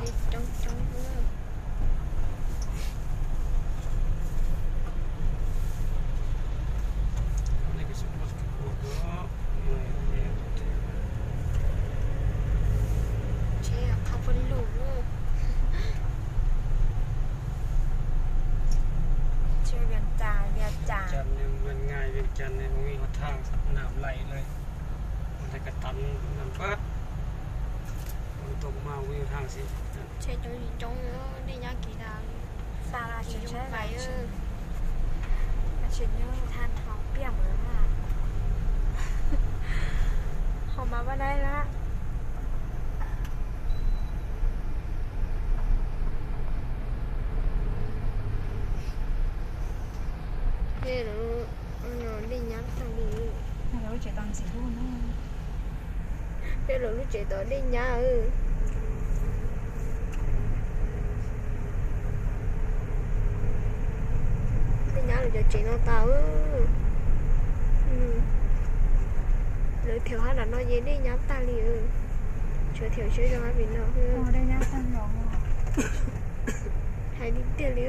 Coob coob. Tsheb qhov pw lug. Tsheb Vias Cas, Vias Cas. Vias Cas, Vias Cas này không có thang nằm lầy này. Còn thầy cà tắm nằm bớt. Còn tông mau như thang xịn. Tsheb coob coob, dej nyab kiag tas. Xa la tsheb, tsheb lais. Tsheb nyab than hau piaj mawv mas. Hau mas paj daib lab. Peb lawv lub tsev tod ntxim hlub na. Peb lawv lub tsev tod dej nyab. Dej nyab lawv cov tsev no tau. Lawv theem hab nram no ces dej nyab tag li. Tsuav theem siab zoo hab vim no. Hais li tiag li.